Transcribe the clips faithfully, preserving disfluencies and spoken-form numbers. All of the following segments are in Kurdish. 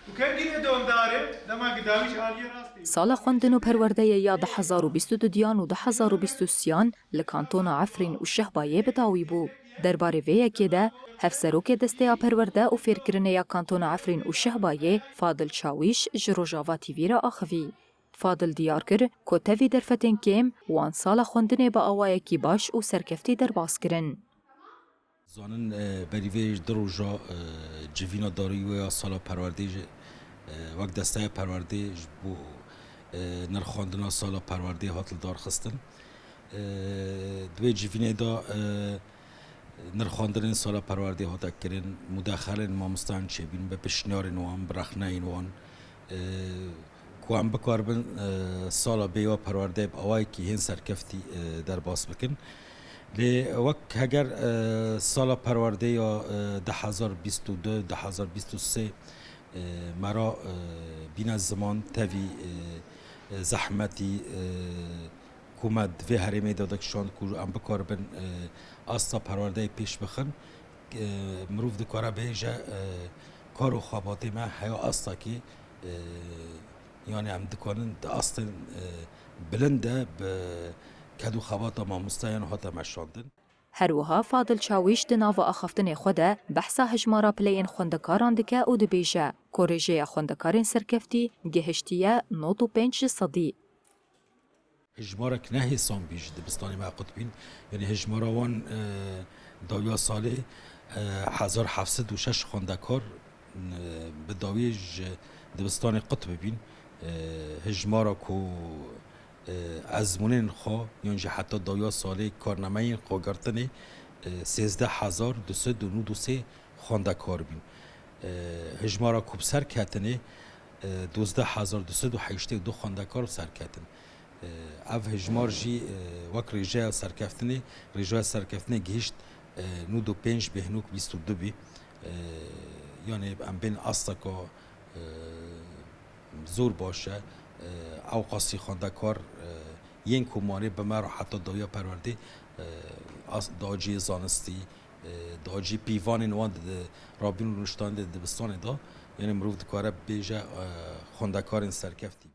Û kengî ne domdar e, dema gidawî ji aliyê rastê. Sala xwendin û perwerdeyê ya du hezar û bîst û duyan û du hezar û bîst û sêyan li kantona Efrîn û Şehbayê bi dawî bû. Derbarê vê yekê de, Hevserokê Desteya Perwerde û Fêrkirinê ya Kantona Efrîn û Şehbayê, Fadil Çawîş ji Rojava T V re axivî. Fadil diyar kir ku tevî derfetên kêm wan sala xwendinê bi awayekî baş û serkeftî derbas kirin. Zanin, e, berî vê du roja, e, civîna darî wê ya sala perwerdê jî, e, wek desteya perwerdê ji bo, e, nirxandina sala perwerdê hat lidarxistin. E, di wê civînê de, e, nirxandinên sala perwerdê hate kirin, mudexelên mamosteyan çêbîn, bi pişniyarên wan, bi rexneyên wan, e, ku em bikaribin, e, sala bê ya perwerdeyê bi awayekî hên serkeftî, e, derbas bikin. Lê wek heger, e, sala perwerdê ya, e, du hezar bîst û du, du hezar bîst û sê, e, me re, e, bîne ziman tevî, e, e, zehmetî, e, ku me di vê herêmê de dikişand ku em bikaribin, e, asta perwerdeyê pêş bixin. E, mirov dikare bêje, e, kar û xebatê me heya astakê, e, yanî em dikarin di astên, e, bilind de bi ked û xebata mamosteyan hate meşandin. Her wiha Fadil Çawîş di nava axaftinê xwe de behsa hejmara pileyên xwendekaran dike û dibêje ku rêjeya xwendekarên serkeftî gihiştiye nod û pênc ji sedî. Hejmarek ne hêsan bî ji dibistanê me qutbîn. Yanî hejmara wan, e, dawiya salê, e, hezar heft sed û şeş xwendekar, e, bi dawiyê ji dibistanê qutbîn. E, hejmara ku, e, ezmûnên xwe yan jî heta dawiya salê karnameyên xwe girtinê, e, sêzdeh hezar du sed û nod û sê xwendekar bîn. E, hejmara ku bi ser ketinê, e, dozdeh hezar du sed û heştê û du xwendekar bi ser ketin. E, ev hejmar jî, e, wek rêjeya serkeftinê, rêjeya serkeftinê gihişt, e, nod û pênc bêhnok bîst û du bî. E, yanî em bên asteka, e, zor baş e. E, ewqasî xwendekar, e, yên ku mane bi me re heta dawiya perwerdê, e, as-, daciyê zanistî, e, dacî pîvanên wan di, di rabîn û niştandê di dibistanê de, yanî mirov dikare bêje, e, xwendekarên serkeftî.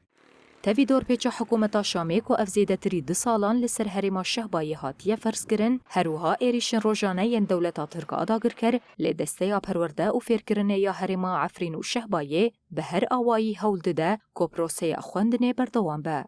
Tevî dorpêça hikûmeta Şamê ku ev zêdetirî du salan li ser herêma Şehbayê hatiye ferzkirin, her wiha êrîşên rojane yên dewleta Tirk a dagirker lê Desteya Perwerde û Fêrkirinê ya herêma Efrîn û Şehbayê bi her awayî hewl dide ku proseya xwendinê berdewam be.